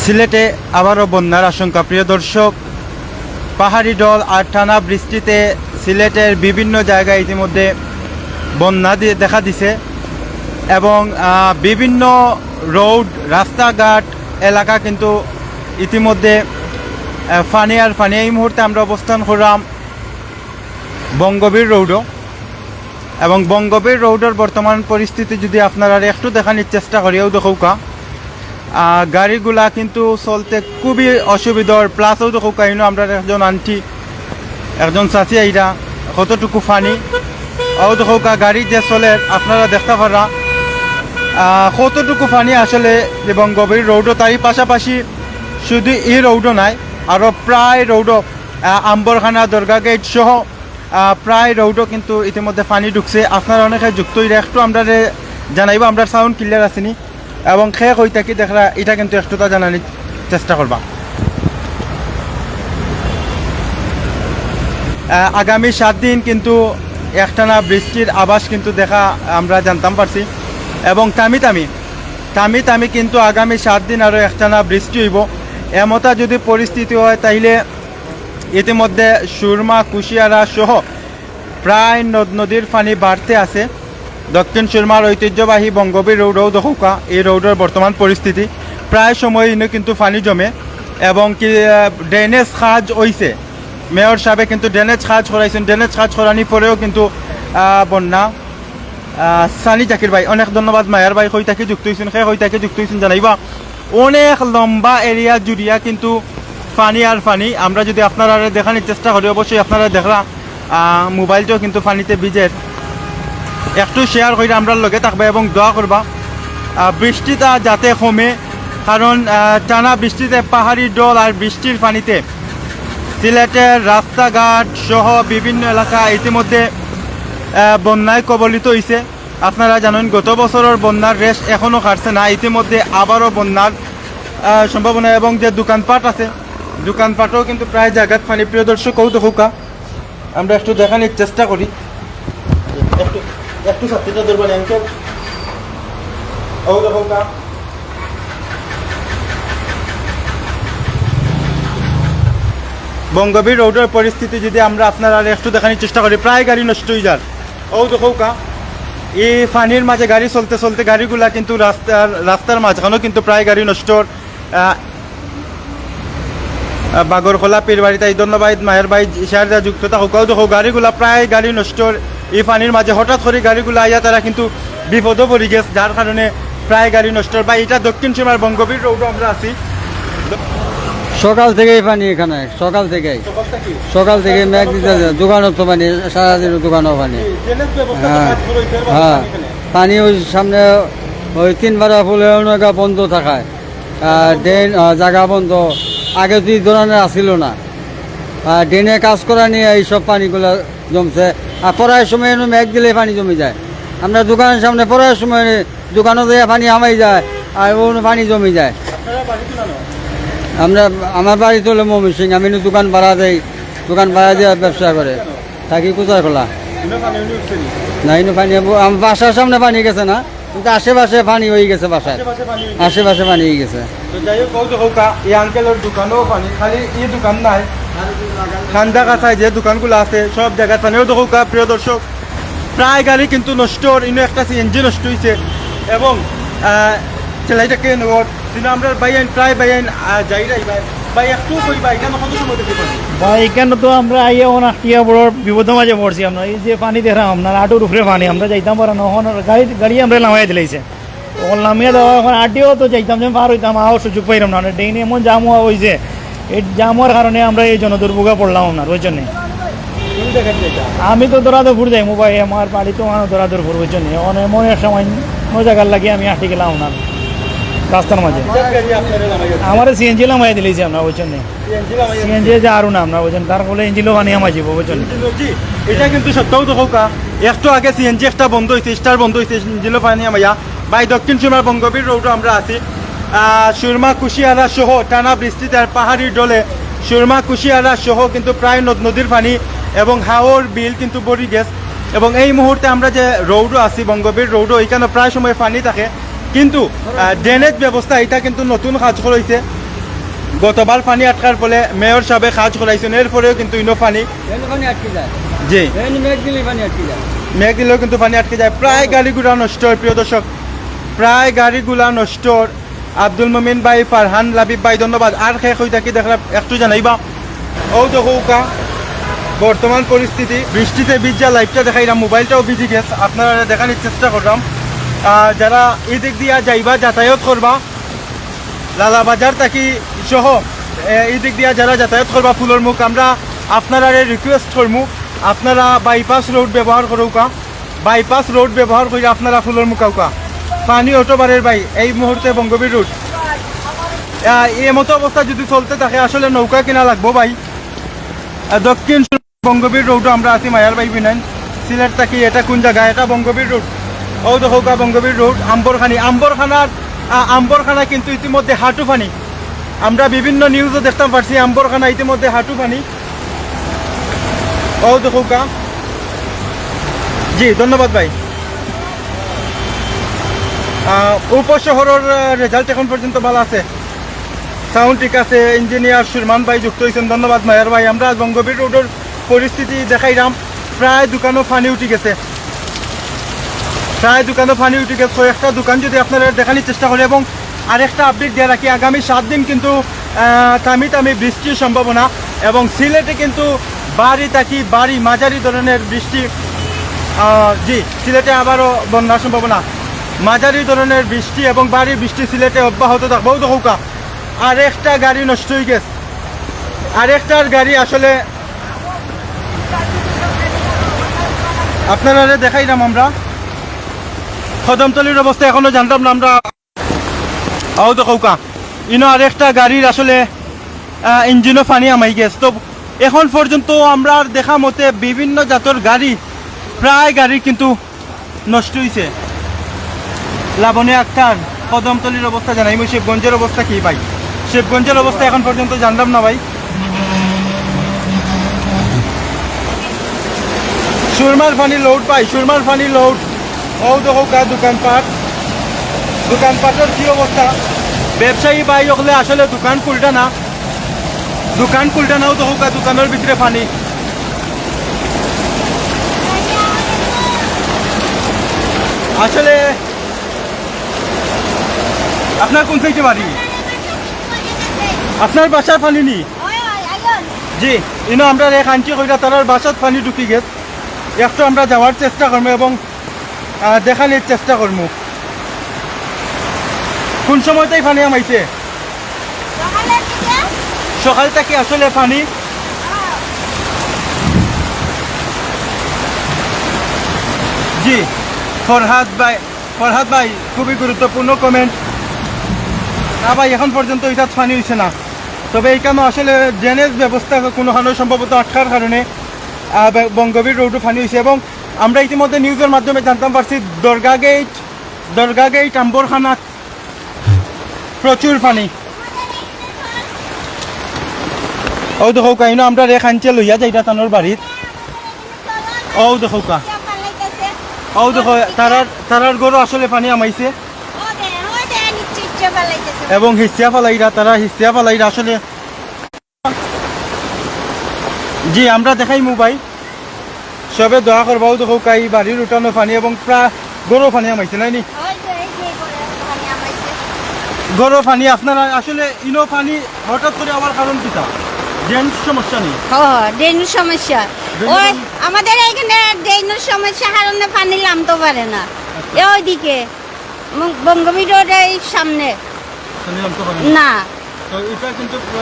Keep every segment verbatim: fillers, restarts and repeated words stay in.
সিলেটে আবারও বন্যার আশঙ্কা। প্রিয় দর্শক, পাহাড়ি ঢল আর টানা বৃষ্টিতে সিলেটের বিভিন্ন জায়গায় ইতিমধ্যে বন্যা দি-, দেখা দিছে এবং, আহ, বিভিন্ন রোড, রাস্তাঘাট, এলাকা কিন্তু ইতিমধ্যে, আহ, পানি আর পানি। এই মুহূর্তে আমরা অবস্থান করলাম বঙ্গবীর রোডও। এবং বঙ্গবীর রোডর বর্তমান পরিস্থিতি যদি আপনারারে একটু দেখানির চেষ্টা করি, অউ দেখউক্কা, আহ, গাড়িগুলা কিন্তু চলতে খুবই অসুবিধার। প্লাস অউ দেখউক্কা, ইনো আমরার একজন আন্টি, একজন চাচি আইরা, কতটুকু পানি, অউ দেখউক্কা, গাড়ি যে চলের আপনারা দেখতা পাররা, আহ, কতটুকু পানি আসলে যে বঙ্গবীর রোডও। তারই পাশাপাশি শুধু ই রোডও নায়, আরও প্রায় রোডও, আহ, আম্বরখানা, দরগা গেট সহ আহ, প্রায় রোডও কিন্তু ইতিমধ্যে পানি ঢুকছে। আপনারা অনেকে যুক্ত অইরা একটু আমরারে জানাইবা, আমরার সাউন্ড ক্লিয়ার আছেনি এবং কে কই থাকি দেখরা, ইটা কিন্তু একটু তা জানানির চেষ্টা করবা। আহ, আগামী সাত দিন কিন্তু একটানা বৃষ্টির আভাস কিন্তু দেখা আমরা জানতাম পারছি এবং তামি তামি, তামি তামি কিন্তু আগামী সাত দিন আরও একটানা বৃষ্টি অইবো। এমতা যদি পরিস্থিতি হয়, তাইলে ইতিমধ্যে সুরমা, কুশিয়ারা সহ প্রায় নদ নদীর পানি বাড়তে আছে। দক্ষিণ সুরমার ঐতিহ্যবাহী বঙ্গবীর রোডও দেখউক্কা, এই রোডর বর্তমান পরিস্থিতি। প্রায় সময় ইনো কিন্তু পানি জমে এবং কি, আহ, ড্রেনেজ কাজ অইছে। মেয়র সাহেবে কিন্তু ড্রেনেজ কাজ করাইছইন, ড্রেনেজ কাজ করানির পরেও কিন্তু, আহ, বন্যা। আহ, সানি জাকির ভাই, অনেক ধন্যবাদ। মায়ার ভাই কই থাকি যুক্ত অইছইন, কে কই থাকি যুক্ত অইছইন জানাইবা। অনেক লম্বা এরিয়া জুড়িয়া কিন্তু পানি আর পানি। আমরা যদি আপনারারে দেখানির চেষ্টা করি, অবশ্যই আপনারা দেখরা, আহ, মোবাইলটাও কিন্তু পানিতে ভিজের। একটু শেয়ার কইরা আমরার লগে থাকবা এবং দোয়া করবা, আহ, বৃষ্টিটা যাতে কমে, কারণ, আহ, টানা বৃষ্টিতে পাহাড়ি ঢল আর বৃষ্টির পানিতে সিলেটের রাস্তাঘাট সহ বিভিন্ন এলাকা ইতিমধ্যে, আহ, বন্যায় কবলিত অইছে। আপনারা জানইন, গত বছরর বন্যার রেশ এখনো কাটছে না, ইতিমধ্যে আবারও বন্যার, আহ, সম্ভাবনা। এবং যে দোকানপাট আছে, দোকানপাটও কিন্তু প্রায় জাগাত পানি। প্রিয় দর্শক, অউ দেখউক্কা, আমরা একটু দেখানির চেষ্টা করি, একটু, একটু ছাতিটা ধরবা নি, আঙ্কেল। অউ দেখউক্কা, বঙ্গবীর রোডর পরিস্থিতি যদি আমরা আপনারারে একটু দেখানির চেষ্টা করি, প্রায় গাড়ি নষ্ট অই যার। অউ দেখউক্কা, ই পানির মাঝে গাড়ি চলতে চলতে গাড়িগুলা কিন্তু রাস্তার, রাস্তার মাঝখানো কিন্তু প্রায় গাড়ি নষ্টর, আহ, আহ, বাগরখোলা পীরবাড়িত আই ধন্যবাদ মায়ের ভাই, শেয়ার যা যুক্ত থাকউক্কা। অউ দেখো, গাড়িগুলা প্রায় গাড়ি নষ্টর ই পানির মাঝে। হঠাৎ করি গাড়িগুলা আইয়া তারা কিন্তু বিপদও পড়ি গেছে, যার কারণে প্রায় গাড়ি নষ্টর। বা ইটা দক্ষিণ সীমার বঙ্গবীর রোডও আমরা আছি। সকাল থেকেই পানি এখানে, সকাল থেকেই। সকাল থেকে? সকাল থেকে মেঘ দিতে আছে, দোকানও তো পানি, সারাদিন দোকানও পানি। এই ড্রেনেজ ব্যবস্থা তো হ্যাঁ, কাজ করে, এর হ্যাঁ। পানি এখানে? পানি ওই সামনে ওই তিন পারা পুলে অনেক বন্ধ থাকায়, আহ, ড্রেন, আহ, জাগা বন্ধ, আগে তো এই ধরনের আসিল না। আহ, ড্রেনে কাজ করা নিয়ে এই সব পানিগুলা জমছে। আর পড়ার সময় এনে মেঘ দিলে পানি জমি যায়। আমরা দোকানের সামনে পড়ার সময় দোকানও যাইয়া পানি হামাই যায়, আর অনো পানি জমি যায়। আপনারা বাড়ি কোথানো? আমরা, আমার বাড়ি তো হলো ময়মনসিংহ, আমি এনে দোকান ভাড়া দেই, দোকান ভাড়া দিয়া ব্যবসা করে। থাকি কুচারখোলা। ইনো পানি উনি উঠছে নি? না, ইনো পানি, আম-, বাসার সামনে পানি গেছে না, কিন্তু আশেপাশে পানি অই গেছে বাসায়। আশেপাশে পানি অই গেছে। আশেপাশে পানি অই গেছে। তো যাই হোক, কও তো কউকা, এই আঙ্কেলর দোকানও পানি, খালি এই দোকান নায়, খান্দা কাছায় যে দোকানগুলা আছে, সব জাগাত পানি। অউ তো কউকা, প্রিয় দর্শক, প্রায় গাড়ি কিন্তু নষ্ট, ইনো একটা সিএনজি নষ্ট অইছে এবং, আহ, সেলাইটাকে নেওয়ার কিন্তু আমরা ভাইয়াইন, প্রায় ভাইয়াইন, আহ, যাইরাই ভাই। ভাই, একটু কই ভাই, কেন, কত সময় থেকে পানি? ভাই, এখানে তো আমরা আইয়া অনেক টিয়া বড় বিপদের মাঝে পড়ছি। আমরা এই যে পানি দেখলাম, আপনার আটুর উপরে পানি, আমরা যাইতাম পারা না। অখন গাড়ি, গাড়ি আমরা লামাই দিলাইছে। অখন লামিয়া দেওয়া, অখন আটিও তো যাইতাম, যে পার অইতাম, আওয়ার সুযোগ পাইলাম না। ড্রেন এমন জাম অওয়া অইছে, এই জাম অওয়ার কারণে আমরা এই জনদুর্ভোগে পড়লাম আপনার, বুঝছেন নি? কোন জায়গায় যাইতা? আমি তো দরাদরপুর যাইমু ভাই, আমার বাড়ি তো মানে দরাদরপুর, বুঝছেন নি? অখন এমন এক সময় অন্য জাগার লাগি আমি আটি গেলাম আপনার রাস্তার মাঝে। কোন গাড়ি আপনারে লামাই আছে? আমারে সিএনজি লামাই দিলাইছে আপনার, বুঝছেন নি? সিএনজি লামাই আছে? সিএনজি যে আরো না আপনার, বুঝছেন? তার ফলে ইঞ্জিনও পানি আমার যাইবো, বুঝছেন নি? ইঞ্জিনও জি, এটা কিন্তু সত্য কথা কউকা। একটু আগে সিএনজি একটা বন্ধ অইছে, স্টার্ট বন্ধ অইছে, ইঞ্জিনও পানি আমাইয়া। ভাই, দক্ষিণ সুরমার বঙ্গবীর রোডও আমরা আছি। আহ, সুরমা কুশিয়ারা সহ টানা বৃষ্টিতে আর পাহাড়ি ঢলে সুরমা কুশিয়ারা সহ কিন্তু প্রায় নদ নদীর পানি এবং হাওর বিল কিন্তু ভরি গেছে। এবং এই মুহূর্তে আমরা যে রোডও আছি, বঙ্গবীর রোডও, এখানে প্রায় সময় পানি থাকে, কিন্তু, আহ, ড্রেনেজ ব্যবস্থা এটা কিন্তু নতুন কাজ করা অইছে। গতবার পানি আটকার ফলে মেয়র সাবে কাজ করাইছইন, এরপরেও কিন্তু ইনো পানি। এনে পানি আটকি যায়। জি। এনে মেঘ দিলে পানি আটকি যায়। মেঘ দিলেও কিন্তু পানি আটকি যায়। প্রায় গাড়ি ঘোড়া নষ্ট হয়, প্রিয় দর্শক, প্রায় গাড়ি ঘোড়া নষ্ট। আব্দুল মুমিন ভাই, ফারহান, লাবিব ভাই, ধন্যবাদ। আর কে কই থাকি দেখরা একটু জানাইবা। অউ দেখউক্কা বর্তমান পরিস্থিতি, বৃষ্টিতে ভিজা live-টা দেখাইরাম, মোবাইলটাও ভিজি গেছে, আপনারারে দেখানির চেষ্টা কররাম। আহ, যারা ই দিক দিয়া যাইবা, যাতায়াত করবা, লালাবাজার থাকি সহ, এ, ই দিক দিয়া যারা যাতায়াত করবা ফুলর মুখ, আমরা আপনারারে request করমু, আপনারা বাইপাস রোড ব্যবহার করউক্কা, বাইপাস রোড ব্যবহার করি আপনারা ফুলর মুখ আউক্কা। পানি অটো বারের ভাই, এই মুহূর্তে বঙ্গবীর রোড। আহ, এই মতো অবস্থা যদি চলতে থাকে, আসলে নৌকা কিনা লাগবো ভাই। আহ, দক্ষিণ বঙ্গবীর রোডও আমরা আছি, মায়ার ভাই বিনাইন। সিলেট থাকি, এটা কোন জায়গা? এটা বঙ্গবীর রোড। অউ দেখউক্কা বঙ্গবীর রোড, আম্বরখানি, আম্বরখানার, আ, আম্বরখানা কিন্তু ইতিমধ্যে হাঁটু পানি। আমরা বিভিন্ন নিউজও দেখতাম পারছি, আম্বরখানা ইতিমধ্যে হাঁটু পানি। অউ দেখউক্কা। জি, ধন্যবাদ ভাই। আ, উপশহরর, আ, রেজাল্ট এখন পর্যন্ত ভালা আছে। সাউন্ড ঠিক আছে, ইঞ্জিনিয়ার সুরমান ভাই যুক্ত অইছইন, ধন্যবাদ মায়ার ভাই। আমরা বঙ্গবীর রোডর পরিস্থিতি দেখাইরাম, প্রায় দোকানও পানি উঠি গেছে, প্রায় দোকানও পানি উঠি গেছে। কয়েকটা দোকান যদি আপনারারে দেখানির চেষ্টা করি, এবং আরেকটা আপডেট দিয়া রাখি, আগামী সাত দিন কিন্তু, আহ, থামি থামি বৃষ্টির সম্ভাবনা, এবং সিলেটে কিন্তু ভারী থাকি ভারী মাঝারি ধরনের বৃষ্টি, আহ, জি, সিলেটে আবারও বন্যার সম্ভাবনা। মাঝারি ধরনের বৃষ্টি এবং ভারী বৃষ্টি সিলেটে অব্যাহত থাকবো। অউ দেখউক্কা, আরেকটা গাড়ি নষ্ট অই গেছে। আরেকটার গাড়ি আসলে আপনারারে দেখাইরাম আমরা। কদমতলির অবস্থা এখনো জানতাম না আমরা। অউ দেখউক্কা, ইনো আরেকটা গাড়ির আসলে, আহ, ইঞ্জিনও পানি হামাই গেছে। তো এখন পর্যন্ত আমরার দেখা মতে বিভিন্ন জাতর গাড়ি, প্রায় গাড়ি কিন্তু নষ্ট অইছে। লাবণী আক্তার, কদমতলির অবস্থা জানাইমু, শিবগঞ্জের অবস্থা কি ভাই? শিবগঞ্জের অবস্থা এখন পর্যন্ত জানলাম না ভাই। সুরমার পানি লোড ভাই, সুরমার পানি লোড। অউ দেখউক্কা দোকানপাট, দোকানপাটর কি অবস্থা? ব্যবসায়ী ভাই অকলে আসলে দোকান খুলরা না, দোকান খুলরা না। অউ দেখউক্কা দোকানর ভিতরে পানি। আসলে আপনার কোন সাইডে বাড়ি? আপনার বাসার পানি নি? জি, ইনো আমরারে আন্টি কইরা তারার বাসাত পানি ঢুকি গেছে। একটু আমরা যাওয়ার চেষ্টা করমু এবং, আহ, দেখানির চেষ্টা করমু। কোন সময় তাই পানি হামাইছে? সকালের দিকে। সকাল থাকি আসলে পানি। জি, ফরহাদ ভাই, ফরহাদ ভাই, খুবই গুরুত্বপূর্ণ কমেন্ট। না ভাই, এখন পর্যন্ত ইটাত পানি অইছে না, তবে ইখানো আসলে ড্রেনেজ ব্যবস্থা কুনুখানো সম্ভবত আটকার কারণে, আহ, ব-, বঙ্গবীর রোডও পানি অইছে। এবং আমরা ইতিমধ্যে নিউজের মাধ্যমে জানতাম পারছি দরগা গেইট, দরগা গেইট আম্বরখানাত প্রচুর পানি। অউ দেখউক্কা, ইনো আমরারে আন্টিয়ে লইয়া যাইরা তানর বাড়িত। অউ দেখউক্কা, অউ দেখো, তারার, তারার ঘরও আসলে পানি হামাইছে। এবং হিসিয়া ফালাইরা, তারা হিসিয়া ফালাইরা আসলে। জি, আমরা দেখাইমু ভাই। সবে দোয়া করবা। অউ দেখউক্কা, ই বাড়ির উঠানো পানি এবং প্রা-, ঘরও পানি হামাইছে, নায়নি? ঘরও পানি। আপনারা আসলে ইনো পানি হঠাৎ করি আওয়ার কারণ কিতা? ড্রেন সমস্যা নি? হ, ড্রেনের সমস্যা। ওই আমাদের এইখানে ড্রেনের সমস্যা কারণে পানি লামতো পারে না। এ ওইদিকে বঙ্গবীর রোড এই সামনে। পানি লামতো পারে না। না। তো এটা কিন্তু, আহ,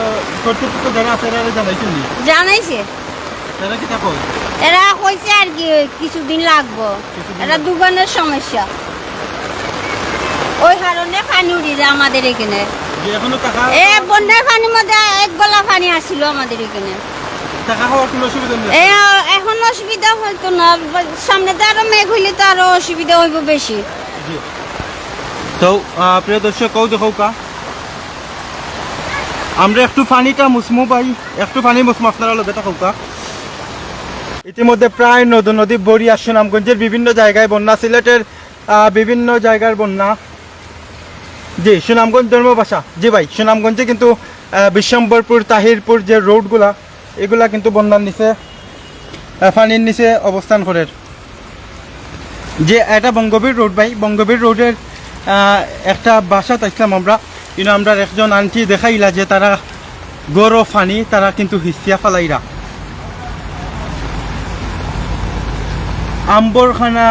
কর্তৃপক্ষ যারা আছে, এরা জানাইছেন নি? জানাইছে। তারা কিতা কয়? এরা কইছে আর কি, কিছুদিন লাগবো। কিছুদিন এরা লাগবো। দোকানের সমস্যা, ওই কারণে পানি উঠি যায় আমাদের এখানে। যে এখনো টাকা এ বন্যার পানির মধ্যে এক গলা পানি আসছিল আমাদের এখানে। টাকা খাওয়ার কোনো অসুবিধা নেই? এ, এখন অসুবিধা হইতো না, সামনে তো আরো মেঘ হইলে তো আরো অসুবিধা হইব বেশি। জি। তো, আহ, প্রিয় দর্শক, অউ দেখউক্কা, আমরা একটু পানিটা মুসমু ভাই, একটু পানি মুসমু, আপনারা লগে থাকউক্কা। ইতিমধ্যে প্রায় নদ নদী ভরি আর সুনামগঞ্জের বিভিন্ন জায়গায় বন্যা, সিলেটের, আহ, বিভিন্ন জায়গার বন্যা। জি, সুনামগঞ্জ ধর্মবাসা। জি ভাই, সুনামগঞ্জে কিন্তু, আহ, বিশ্বম্বরপুর, তাহিরপুর যে রোডগুলা, এগুলা কিন্তু বন্যার নিচে, আহ, পানির নিচে অবস্থান করের। যে এটা বঙ্গবীর রোড ভাই, বঙ্গবীর রোডের, আহ, একটা বাসাত আইছলাম আমরা। কিন্তু আমরার একজন আন্টি দেখাইলা যে তারা গরো পানি, তারা কিন্তু হিসিয়া ফালাইরা। আম্বরখানা,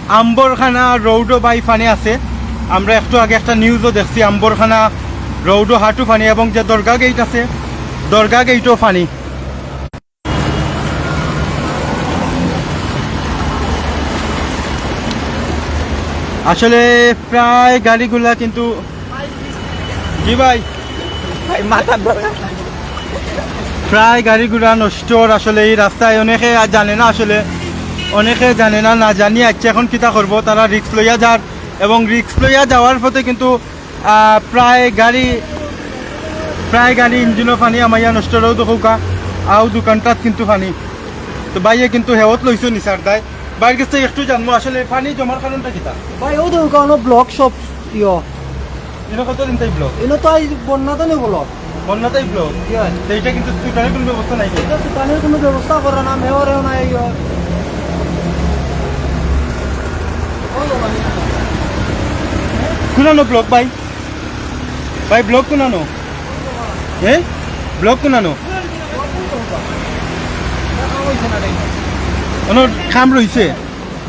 আম্বরখানা রোডও ভাই পানি আছে। আমরা একটু আগে একটা নিউজও দেখছি, আম্বরখানা রোডও হাঁটু পানি, এবং যে দরগা গেট আছে, দরগা গেটও পানি। আসলে প্রায় গাড়িগুলা কিন্তু, জি ভাই, ভাই, মাথার দরকার নাই। প্রায় গাড়ি ঘোড়া নষ্টর আসলে এই রাস্তায়। অনেকে আর জানে না আসলে, অনেকে জানে না, না জানি আইছে, এখন কিতা করবো, তারা রিস্ক লইয়া যার, এবং রিস্ক লইয়া যাওয়ার পথে কিন্তু, আহ, প্রায় গাড়ি, প্রায় গাড়ি ইঞ্জিনও পানি হামাইয়া নষ্টরও দেখউক্কা, আউ দোকানটাত কিন্তু পানি। তো ভাইয়ে কিন্তু হেওত লইছো নিসার দায়, ভাইর গেছে একটু জানবো আসলে পানি জমার কারণটা কিতা? ভাই, অউ দেখউক্কা, অনো ব্লক সব ইয়ো। ইনো কতদিন তাই ব্লক? ইনো তো আইজ বন্যাত নি ব্লক। বন্যাত নি ব্লক? জি ভাই। তো ইটা কিন্তু ছুটানির কুনু ব্যবস্থা নাই? ইটা ছুটানির কুনু ব্যবস্থা করা না, মেয়রেও নাই ইয়ো। কুনানো ব্লক ভাই? ভাই, ব্লক কুনানো? হ্যাঁ, ব্লক কুনানো? অনো কাম রইছে।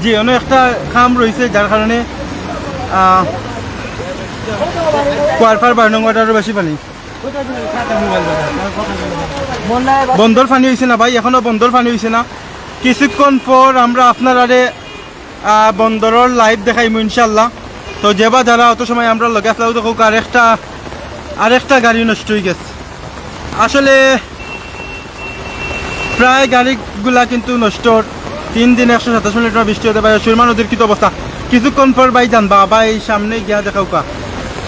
জি, অনো একটা কাম রইছে, যার কারণে, আহ, কুয়ারপার বারো নং ওয়ার্ডর বেশি পানি। বন্দর পানি অইছে না ভাই, এখনো বন্দর পানি অইছে না। কিছুক্ষণ পর আমরা আপনারারে, আহ, বন্দরর লাইভ দেখাইমু ইনশাল্লাহ। তো যেবা যারা অত সময় আমরার লগে আছলা, অউ দেখউক্কা আরেকটা, আরেকটা গাড়ি নষ্ট অইগেছে। আসলে প্রায় গাড়িগুলা কিন্তু নষ্ট। তিন দিন একশো সাতাশ মিনিট বৃষ্টি অইতে পারে। সুরমা নদীর কিতা অবস্থা? কিছুক্ষণ পর ভাই জানবা, ভাই সামনে গিয়া দেখউক্কা।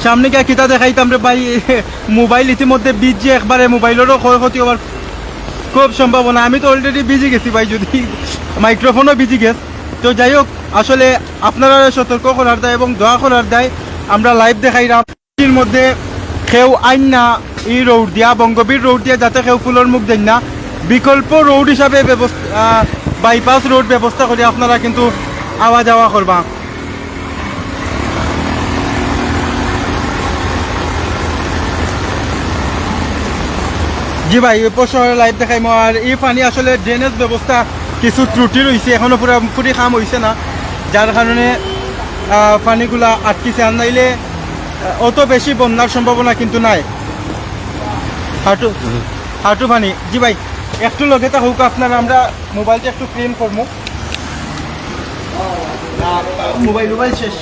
সামনে গিয়া কিতা দেখাইতাম রে ভাই, মোবাইল ইতিমধ্যে ভিজছে একবারে, মোবাইলরও ক্ষয়ক্ষতি অওয়ার খুব সম্ভাবনা। আমি তো already ভিজি গেছি ভাই, যদি মাইক্রোফোনও ভিজি গেছে। তো যাই হোক, আসলে আপনারারে সতর্ক করার দায় এবং দোয়া করার দায় আমরা লাইভ দেখাইরাম। এর মধ্যে কেউ আইন না, ই রোড দিয়া, বঙ্গবীর রোড দিয়া যাতে কেউ ফুলর মুখ দেন না, বিকল্প রোড হিসাবে ব্যবস্থা, আহ, বাইপাস রোড ব্যবস্থা করি আপনারা কিন্তু আওয়া যাওয়া করবা। জি ভাই, এরপর শহরে লাইভ দেখাইমু। আর এই পানি আসলে ড্রেনেজ ব্যবস্থা কিছু ত্রুটি রইছে, এখনো পুরাপুরি কাম অইছে না, যার কারণে, আহ, পানিগুলা আটকিছে। আর নাইলে, আহ, অত বেশি বন্যার সম্ভাবনা কিন্তু নাই। হাঁটু, হাঁটু পানি। জি ভাই, একটু লগে থাকউক্কা আপনারা, আমরা মোবাইলটা একটু ক্লিন করমু। মোবাইল, মোবাইল শেষ।